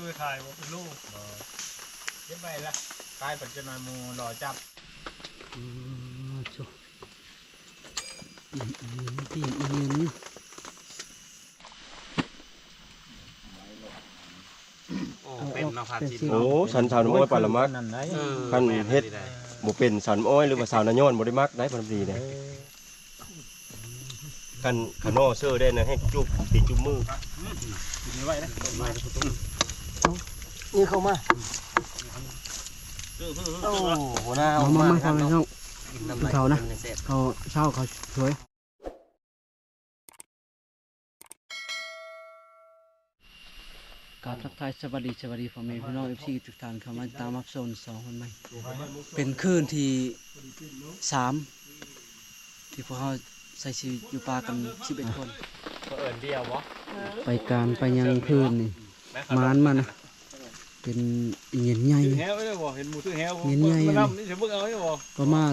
ໄປຂາຍບໍ່ເປັນໂລ ບໍ່ ເກັບໄວ້ລະ ຂາຍໄປຈະໜ້ອຍໝູ່ລໍຈັບ. ອືມ ໂທ້ ປີ້ງອີ່ເຫງັນ ປີ້ງອີ່ເຫງັນ. ໂອ້ ເປັນເນາະ ພາດສິນ ໂອ້ ສັນສາວນ້ອຍປານລະມັກ ເອີ ຄັນເຮັດ ແມ່ນອີ່ຫຼີ ບໍ່ເປັນສາວນ້ອຍ ຫຼືວ່າສາວນາຍ້ອນ ບໍ່ໄດ້ມັກໄດ໋ ພາດສິນເດ້. ເອີ ຄັນຂະໜໍ່ເຊີໄດ້ນະ ແຮ່ງຈູບຕີນຈູບມື ກິນໄວ້ນະ. ນີ້ເຂົ້າມາ ເອີ ເອີ ເອີ ໂອ້ ຫົວໜ້າ ມາ ມາ ມາ ມາ ພີ່ນ້ອງ ກິນເຂົ້ານະ ເຂົ້າເຊົ້າ ເຂົ້າສວຍ. ກາບທັກທາຍສະບາຍດີ ສະບາຍດີພໍ່ແມ່ພີ່ນ້ອງ ເອັຟຊີ ທຸກທ່ານ ເຂົ້າມາຕິດຕາມຮັບຊົມຊ່ອງຄົນໃໝ່. ເປັນຄືນທີສາມ ທີ່ພວກເຮົາໃຊ້ຊີວິດຢູ່ປ່າກັນສິບເອັດຄົນ. ເຂົາເອີ້ນດຽວບໍ່? ໄປການໄປຫຍັງຄືນນີ້ ໝານມານະ. ເປັນເຫງັນໃຫຍ່ ເຫັນແຮວໄດ້ບໍ່? ເຫັນໝູ່ຊື້ແຮວ ເຫງັນໃຫຍ່ ມານຳນີ້ ຊິເບິ່ງເອົາໄດ້ບໍ່? ປະມານ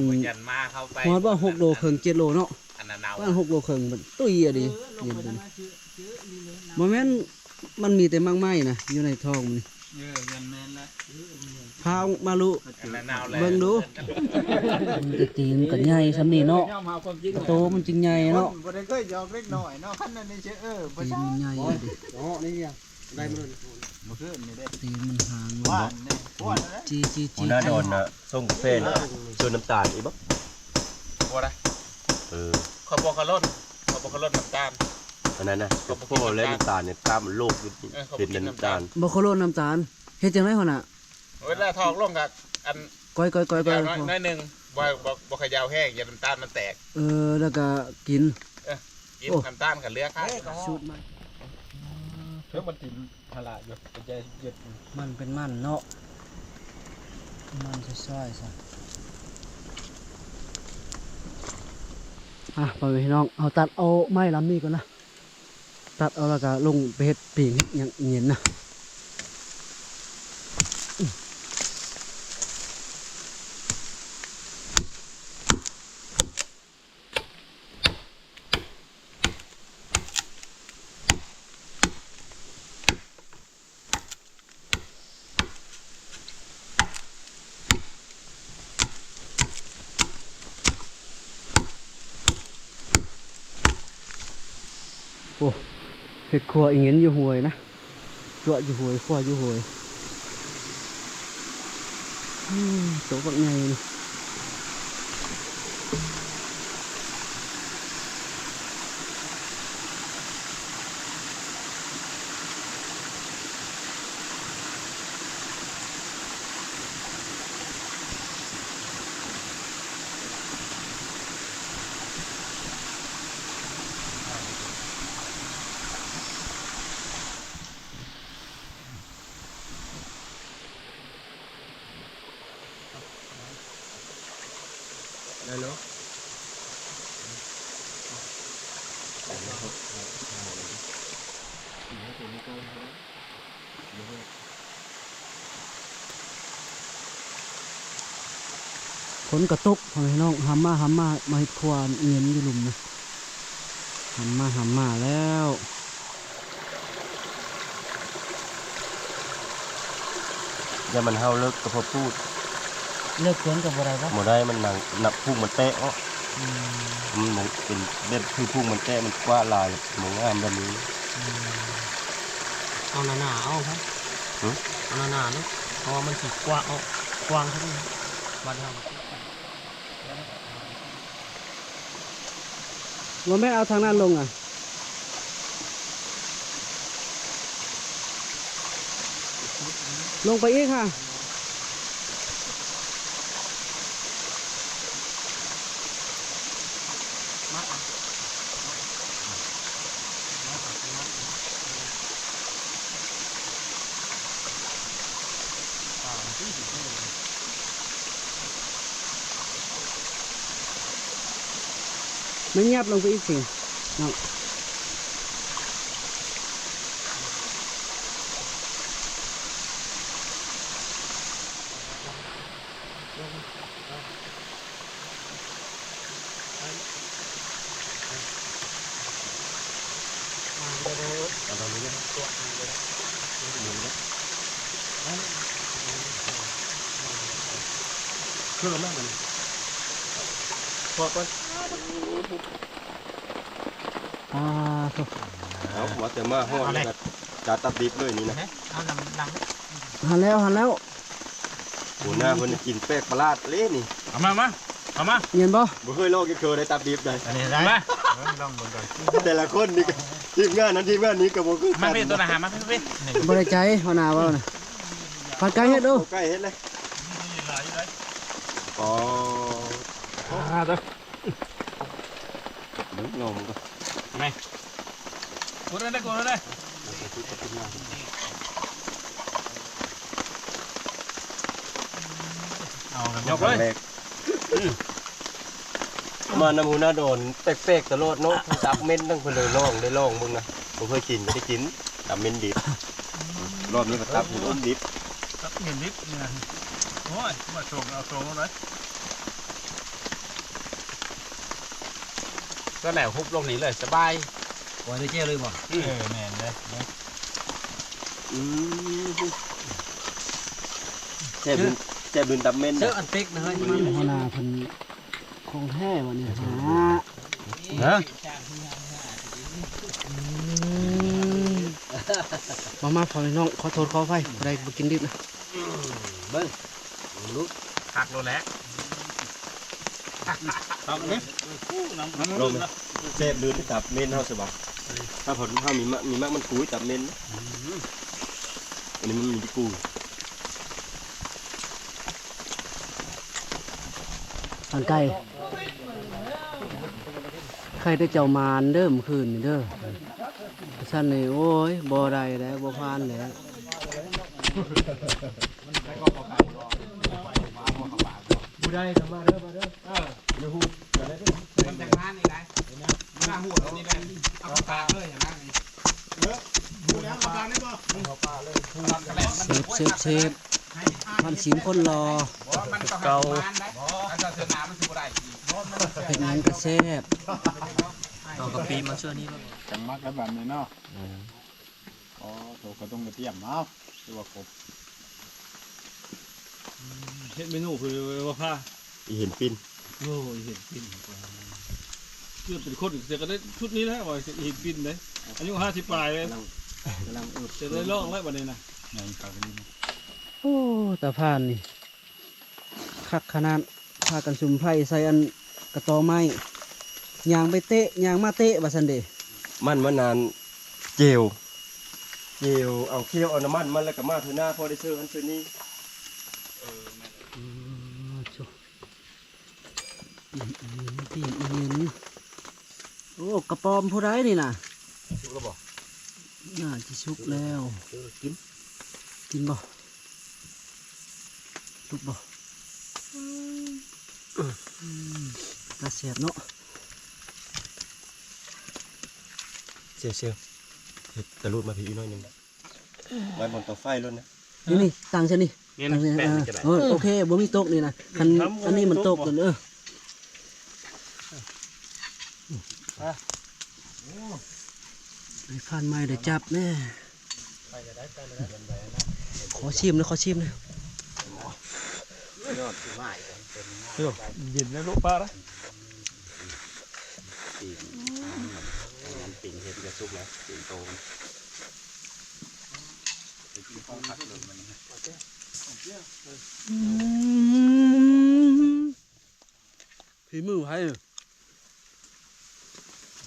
ຫອດວ່າຫົກໂລເຄິ່ງ ເຈັດໂລເນາະ ປະມານຫົກໂລເຄິ່ງ ຕຸ້ຍອີ່ຫຼີ ເຫງັນຕົວນີ້. ບໍ່ແມ່ນ ມັນມີແຕ່ໝາກໄມ້ນະ ຢູ່ໃນທ້ອງມັນ. ເອີ ແມ່ນແຫຼະ ພາອອກມາລຸ ເບິ່ງດູ ມັນກະຕີນມັນກະໃຫຍ່ຊ່ຳນີ້ເນາະ ໂຕມັນຈຶ່ງໃຫຍ່ເນາະ ບໍ່ໄດ້ເຄີຍຢອກເດັກນ້ອຍເນາະ ຄັນອັນນີ້ ເອີ ບໍ່ ຕີນມັນໃຫຍ່ອີ່ຫຼີ. ໄດ້ມາເລີຍ ມື້ຄືນນີ້ເດ້ ຕີນມັນຫາງ ວານນີ້ ວານນີ້ ຈີ່ ຈີ່ ຈີ່ ຫົວໜ້າດອນນະ ສົ່ງກາແຟນະ ເຊີນນ້ຳຕານອີກບໍ່? ບໍ່ໄດ້ ເອີ ຂ້ອຍບໍ່ເຄົາລົດ ຂ້ອຍບໍ່ເຄົາລົດນ້ຳຕານ ອັນນັ້ນນະ ຂ້ອຍບໍ່ກິນນ້ຳຕານ ແລ້ວນ້ຳຕານນີ້ ຕາມັນໂລກຢູ່ ເອີ ເຮັດແຕ່ນ້ຳຕານ ບໍ່ເຄົາລົດນ້ຳຕານ. ເຮັດຈັ່ງໃດ ຫົວໜ້າ? ເວລາຖອກລົງກະ ອັນ ກ້ອຍໆໆ ໜ້ອຍ ໜ້ອຍໜຶ່ງ ບໍ່ ບໍ່ ບໍ່ຂະເຍົາແຮງ ຢ້ານນ້ຳຕານມັນແຕກ. ເອີ ແລ້ວກະກິນ ເອີ ກິນ ໂອ້ ນ້ຳຕານກະເຫຼືອຂາຍ ສູດໃໝ່. ເອີ ມັນກິນພາລະຢູ່ ເປັນໃຈເຢັດ ມັນເປັນມັນເນາະ ມັນຊອຍໆຊະ. ອ່ະ ພໍ່ແມ່ພີ່ນ້ອງ ເຮົາຕັດເອົາໄມ້ລຳນີ້ກ່ອນນະ ຕັດເອົາແລ້ວກະລົງໄປເຮັດປີ້ງເຮັດຫຍັງເຫງັນນະ. ໂອ້ ເຮັດຄົວອີ່ເຫງັນຢູ່ຫ້ວຍນະ ຈົວະຢູ່ຫ້ວຍ ຄົວຢູ່ຫ້ວຍ. ໂຕບັກໃຫຍ່ນີ້ ຝົນກະຕົກ ພໍ່ແມ່ພີ່ນ້ອງ ຫຳມາ ຫຳມາ ມາເຮັດຄົວເຫງັນຢູ່ລຸ່ມນະ. ຫຳມາ ຫຳມາແລ້ວ ຢ້ານມັນເຫົ່າເລິກກະພໍປູດ ເລິກເກີນກະບໍ່ໄດ້ບໍ່? ບໍ່ໄດ້ ມັນໜັງ ໜັກ ພຸງມັນແຕກເນາະ. ອືມ ມັນເປັນແບບຄືພຸງມັນແຕກ ມັນກວ້າງຫຼາຍ ບໍ່ງາມແບບນີ້. ອືມ ເອົາໜາໆ ເອົາ ຫື? ເອົາໜາໆ ເນາະ ເພາະວ່າມັນຊິກວ້າງ ເອົາກວ້າງເທົ່ານີ້ ບາດເຮົາ ບໍ່ແມ່ນເອົາທາງນັ້ນລົງອະ ລົງໄປອີກຫະ. ມັນຫຍັບລົງໄປອີກຊິເນາະ. ເອົາແບບນີ້ເນາະ ຕົວະ ເອົາແບບນີ້ເນາະ. ຄືມາບັດນີ້ ພໍກ່ອນ. ອ່າ ເອົາ ວ່າແຕ່ມາຮອດແລ້ວກໍຈັດຕັບດິບເລີຍນີ້ນະ. ເອົານຳ ນຳ ຫັນແລ້ວ ຫັນແລ້ວ. ຫົວໜ້າເພິ່ນກິນແປກປະຫຼາດເລີຍນີ້. ເອົາມາ ມາ ເອົາມາ. ແມ່ນບໍ່? ບໍ່ເຄີຍລອງຈັກເທື່ອໃດ ຕັບດິບໃດ. ອັນນີ້ໄດ້ ມາ ເອີ ລອງເບິ່ງກ່ອນ. ແຕ່ລະຄົນນີ້ກໍ ທີມງານນັ້ນ ທີມງານນີ້ກໍບໍ່ຄືກັນ. ມາເປັນຕົວອາຫານ ມາເປັນ ບໍ່ໄດ້ໃຈ ຫົວໜ້າເວົ້ານະ. ພັດໄກ່ເຮັດດູ ໄກ່ເຮັດເລີຍ. ອໍ ອ່າ ເດີ ເບິ່ງລອງມັນກ່ອນ. ແມ່ ກົດເລີຍ ກົດເລີຍ. ເອົາ ຍົກເລີຍ. ມານຳຫົວໜ້າດອນແປກໆຕະຫຼອດເນາະ ທັງຕັບເໝັນ ທັງເພິ່ນໄດ້ລອງ ໄດ້ລອງເບິ່ງນະ. ບໍ່ເຄີຍກິນກໍໄດ້ກິນ ຕັບເໝັນດິບ. ອືມ ຮອບນີ້ກໍຕັບເຫັນອົມດິບ ຕັບເຫັນດິບນີ້ນະ. ໂອ້ຍ ມາສົ່ງເອົາສົ່ງເອົາເລີຍ. ກໍແລ້ວ ຮຸບລົງນີ້ເລີຍ ສະບາຍ. ປ່ອຍເລີຍ ແຈ່ວເລີຍບໍ່? ອືມ ເອີ ແມ່ນເລີຍ. ອືມ ແຊບ ແຊບດຸນຕັບເໝັນ. ເຊີ ອັນເປັກນະເຮີ້ຍ ຫົວໜ້າເພິ່ນຂອງແທ້ບັດນີ້. ຮະ ມາ ມາ ພໍ່ແມ່ນ້ອງ ຂໍໂທດຂໍອະໄພ ຜູ້ໃດບໍ່ກິນດິບນະ. ເບິ່ງ ເບິ່ງດູ ຄັກໂລດແຫຼະ. ຕັບເດ້ ລອງເບິ່ງ ແຊບເລີຍ ຕັບເໝັນເຮົາສະບາຍ. ຖ້າເຮົາມີໝາກ ມີໝາກມັນກຸຍ ຕັບເໝັນ. ອືມ ອັນນີ້ມັນມີທີ່ກຸຍ. ທາງໄກ ໃຄແຕ່ເຈົ້າໝານເດີ ມື້ຄືນນີ້ເດີ. ຊັ້ນນີ້ ໂອ້ຍ ບໍ່ໄດ້ແລ້ວ ບໍ່ຜ່ານແລ້ວ. ຜູ້ໃດກໍມາເດີ ມາເດີ. ເອີ ຢ່າຮູ້ ມັນຈະມານີ້ໄດ໋ ມາຫູດອັນນີ້ໄດ໋ ເອົາປາກເລີຍນະນີ້. ເອີ ຮູ້ແລ້ວ ເອົາປາກໄດ້ບໍ່? ເຊບ ເຊບ ເຊບ ພັນສິງຄົນຫຼໍ່ ບໍ່ ມັນຕ້ອງໃຫ້ປະມານໄດ໋ ອັນສາສະໜາມັນຊິບໍ່ໄດ້ອີກ. ເຮັດຫຍັງກໍແຊບ ເອົາກະປິມາຊ່ວຍນີ້ໂລດ ຈັ່ງມັກແລ້ວບັດນີ້ເນາະ. ເອີ ອໍ ໂຕກະດົງກະຕຽມ ເອົາ ຖືວ່າຄົບ. ເຮັດເມນູຄືວ່າພາ ອີເຫັນປິ່ນ. ໂອ້ ອີເຫັນປິ່ນ ເກີດເປັນຄົນເສຍກໍໄດ້ຊຸດນີ້ແຫຼະ ວ່າອີເຫັນປິ່ນເດ້. ອາຍຸຫ້າສິບປາຍເດ້ ກຳລັງ ກຳລັງເອີບ ຈະໄດ້ລອງແລ້ວບັດນີ້ນະ. ໂອ້ ຕາພານນີ້ ຄັກຂະໜາດ ພາກັນສຸມໄຟໃສ່ອັນກະຕໍໄມ້ ຍ່າງໄປເຕະ ຍ່າງມາເຕະວ່າຊັ້ນເດ. ມັນມານານ ເຈວ ເຈວ ເອົາ ຄຽວເອົານ້ຳມັນມັນ ແລ້ວກໍມາເທື່ອໜ້າ ພໍໄດ້ເຊີຫັ້ນເຊີນີ້. ເອີ ແມ່ນ. ອໍ ໂທ້ ອີ່ມອີ່ມ ປີ້ມອີ່ມ. ໂອ້ ກະປອມຜູ້ໃດນີ້ນະ? ສຸກແລ້ວບໍ່? ໜ້າຈະສຸກແລ້ວ. ເອີ ກິນ ກິນບໍ່? ສຸກບໍ່? ອືມ ຕາແຊບເນາະ. ເຊວໆ ເຮັດຕະຫຼຸດມາພີ້ອີກໜ້ອຍໜຶ່ງ ໄວ້ບ່ອນເຕົາໄຟໂລດນະ. ນີ້ ນີ້ ຕັ້ງໃສ່ນີ້ ນີ້ ຕັ້ງໃສ່ ແປະນີ້ກໍໄດ້. ເອີ ໂອເຄ ບໍ່ມີຕົກນີ້ນະ. ຄັນອັນນີ້ມັນຕົກ ເອີ ໄອ້ພານໃໝ່ໄດ້ຈັບແນ່. ຂໍຊີມເດີ ຂໍຊີມເດີ. ໂອ້ ເຢັນແລ້ວ ໂລະປາລະ. ອືມ ຝີມືໃຜ?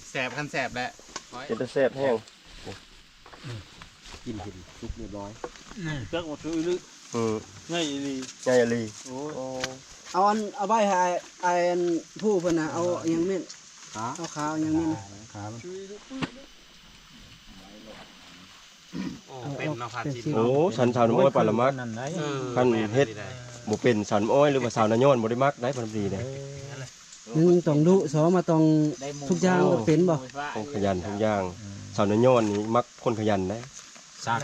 ແຊບ ຄັນແຊບແຫຼະ ເປັນຕາແຊບແຮງ. ກິນເຫັນສຸກຮຽບຮ້ອຍ. ຈັກວ່າຄືອີ່ຫຼີ. ອືມ ໃຫຍ່ອີ່ຫຼີ ໃຫຍ່ອີ່ຫຼີ. ໂອ້ຍ ເອົາອັນ ເອົາໄວ້ໃຫ້ອ້າຍ ອ້າຍອັນຜູ້ເພິ່ນນະ ເອົາຫຍັງເມັ້ນ ຂາ ເອົາຂາ ເອົາຫຍັງເມັ້ນ ຂາ. ໂອ້ ເປັນເນາະ ພາຊິນເນາະ. ໂອ້ ສັນສາວນ້ຳອ້ອຍປາລະມັກ. ເອີ ຄັນເຮັດບໍ່ເປັນສາວນ້ຳອ້ອຍ ຫຼືວ່າສາວນາຍອນບໍ່ໄດ້ມັກໄດ໋ ພາສີເດ້. ໜຶ່ງຕ້ອງດຸ ສອງມາຕ້ອງ ທຸກຢ່າງຕ້ອງເປັນບໍ່? ຕ້ອງຂະຫຍັນທຸກຢ່າງ. ສາວນາຍອນນີ້ມັກຄົນຂະຫຍັນເດ້. ສັງ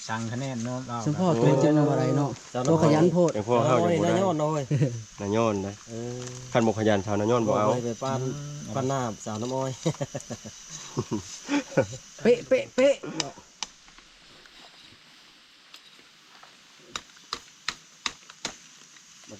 ສັງຄະແນນເນາະ. ສຳພໍໂຕຈຶ່ງບໍ່ໄດ້ເນາະ ໂຕຂະຫຍັນໂພດ. ແຕ່ພວກເຮົາຍັງບໍ່ໄດ້ ນາຍອນເນາະເວີຍ ນາຍອນເດ້. ເອີ ຄັນບໍ່ຂະຫຍັນ ສາວນາຍອນບໍ່ເອົາ. ໄປປານ ປານນ້ຳສາວນ້ຳອ້ອຍ. ເປະ ເປະ ເປະ. ມັນ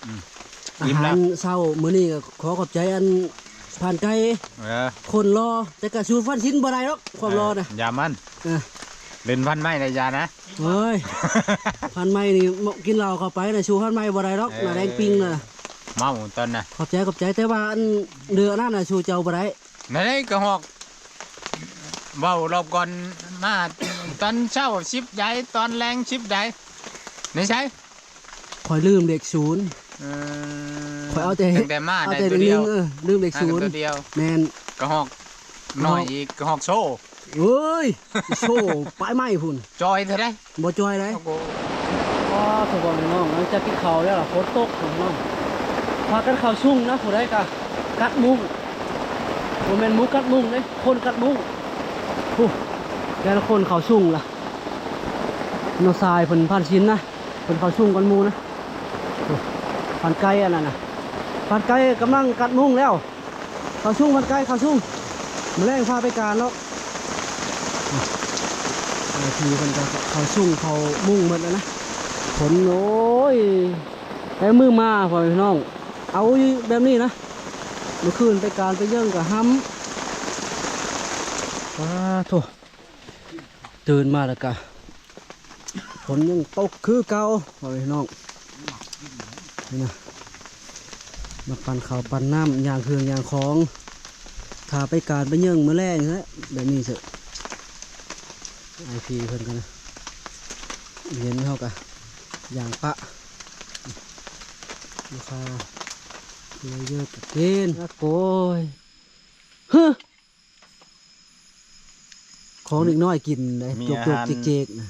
ອືມ ອາຫານເຊົ້າມື້ນີ້ກໍຂໍຂອບໃຈອັນພານໄກ່ ເອີ ຄົນຫຼໍ່ ແຕ່ກໍສູ້ພານສິນບໍ່ໄດ້ດອກ ຄວາມຫຼໍ່ນະ ເອີ ຢ່າມັນ ເອີ ເປັນພານໄມ້ໄດ້ຢ່ານະ ໂອ້ຍ ພານໄມ້ນີ້ ກິນເຫຼົ້າເຂົ້າໄປນະ ສູ້ພານໄມ້ບໍ່ໄດ້ດອກ ເອີ ໜ້າແດງປິງນະ ເມົາຕອນນະ ຂອບໃຈ ຂອບໃຈ ແຕ່ວ່າອັນເລື່ອງອັນນັ້ນນະ ສູ້ເຈົ້າບໍ່ໄດ້ ໃນກະຮອກ ເວົ້າລອບກ່ອນມາ ຕອນເຊົ້າສິບໃດ ຕອນແລງສິບໃດ ໃນໃສ? ຂ້ອຍລືມເລກສູນ ເອີ ຂ້ອຍເອົາແຕ່ ຕັ້ງແຕ່ມາ ເອົາແຕ່ເລກໜຶ່ງ ເອີ ລືມເລກສູນ ມາແຕ່ຕົວດຽວ ແມ່ນ ກະຮອກນ້ອຍອີກ ກະຮອກໂຊ ເອີຍ ໂຊປາຍໄມ້ພຸ້ນ ຈ່ອຍເທື່ອໃດ ບໍ່ຈ່ອຍໃດ ໂອ້ໂຫ ອໍ ສະບອຍພີ່ນ້ອງ ຫຼັງຈາກກິນເຂົ້າແລ້ວລະ ຝົນຕົກພີ່ນ້ອງ ພາກັນເຂົ້າຊຸ່ງນະ ຜູ້ໃດກະກັດມຸ້ງ ບໍ່ແມ່ນໝູກັດມຸ້ງເດ້ ຄົນກັດມຸ້ງ ຜູ້ ແຕ່ລະຄົນເຂົ້າຊຸ່ງລະ ນ້ອງຊາຍເພິ່ນພານສິນນະ ເພິ່ນເຂົ້າຊຸ່ງກ່ອນໝູ່ນະ ຜູ້ ພານໄກ່ອັນນັ້ນນະ ພານໄກ່ກຳລັງກັດມຸ້ງແລ້ວ ເຂົ້າຊຸ່ງ ພານໄກ່ເຂົ້າຊຸ່ງ ມື້ແລງພາໄປການເນາະ ອາ ພີ່ເພິ່ນກໍເຂົ້າຊຸ່ງເຂົ້າມຸ້ງໝົດແລ້ວນະ ຝົນ ໂອ້ຍ ແຕ່ມື້ມາພໍ່ແມ່ພີ່ນ້ອງ ເອົາຢູ່ແບບນີ້ນະ ມື້ຄືນໄປການໄປເຢິງກໍຫ້ຳ ປາໂທ້ ຕື່ນມາແລ້ວກະ ຝົນຍັງຕົກຄືເກົ່າ ພໍ່ແມ່ພີ່ນ້ອງ ນີ້ນະ ມາປັ່ນເຂົ້າປັ່ນນ້ຳ ຍ່າງເຄື່ອງຍ່າງຂອງ ຖ້າໄປການໄປເຢິງມື້ແລງແຫຼະ ແບບນີ້ເຊີ ອ້າຍພີ່ເພິ່ນກັນນະ ເຫັນເຮົາກະຍ່າງປະ ລູກຄ້າເລີຍເຢີກະເກນ ໂກຍ ຮຶ ຂອງເດັກນ້ອຍກິນເດ້ ມີອາຫານ ຈົກໆ ເຈກໆ ນະ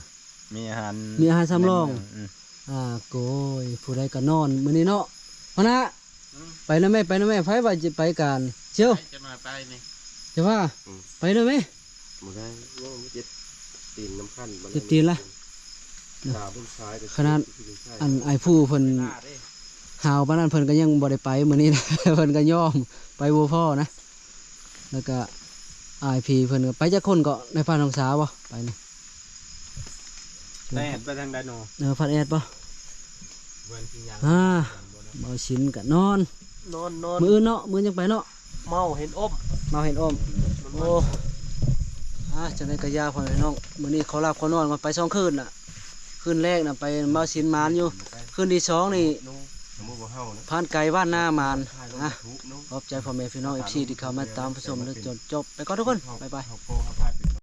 ມີອາຫານ ມີອາຫານສຳລອງ ອືມ ອ່າ ໂກຍ ຜູ້ໃດກໍນອນມື້ນີ້ເນາະ ຫົວໜ້າ ອືມ ໄປນຳແມ່ ໄປນຳແມ່ ໃຜວ່າຈະໄປການ ເຊວ ໄປ ຈະມາໄປນີ້ ຈະວ່າ ອືມ ໄປນຳແມ່ ບໍ່ໄດ້ ໂອ້ ເຈັບຕີນນຳຄັນ ເຈັບຕີນລະ ຂະໜາດອັນອ້າຍຜູ້ເພິ່ນຫາວປານນັ້ນ ເພິ່ນກໍຍັງບໍ່ໄດ້ໄປມື້ນີ້ນະ ເພິ່ນກໍຍອມໄປບໍ່ພໍນະ. ແລ້ວກະອ້າຍພີ່ເພິ່ນກໍໄປຈັກຄົນເກາະ ໃນພານອງສາບໍ່ ໄປນີ້ ແຕ່ໄປທາງໃດນໍ ເອີ ພັດແອດບໍ່ ເພິ່ນຊິຍ່າງ ອ່າ ບໍ່ຊິນກໍນອນ ນອນ ນອນ ມື້ອື່ນເນາະ ມື້ອື່ນຍັງໄປເນາະ ເມົາເຫັນອົມ ເມົາເຫັນອົມ ໂອ້ ອ່າ ຈັ່ງໃດກໍຢ່າ ພໍ່ແມ່ພີ່ນ້ອງ ມື້ນີ້ຂໍຫຼັບຂໍນອນກ່ອນ ໄປສອງຄືນລະ ຄືນແລກນະໄປເມົາຊິນໝານຢູ່ ຄືນທີສອງນີ້ ຜ່ານໄກຫວ່ານນາໝານນະ ຂອບໃຈພໍ່ແມ່ພີ່ນ້ອງເອັຟຊີທີ່ເຂົ້າມາຕາມຊົມຈົນຈົບ ໄປກ່ອນທຸກຄົນ ບາຍບາຍ.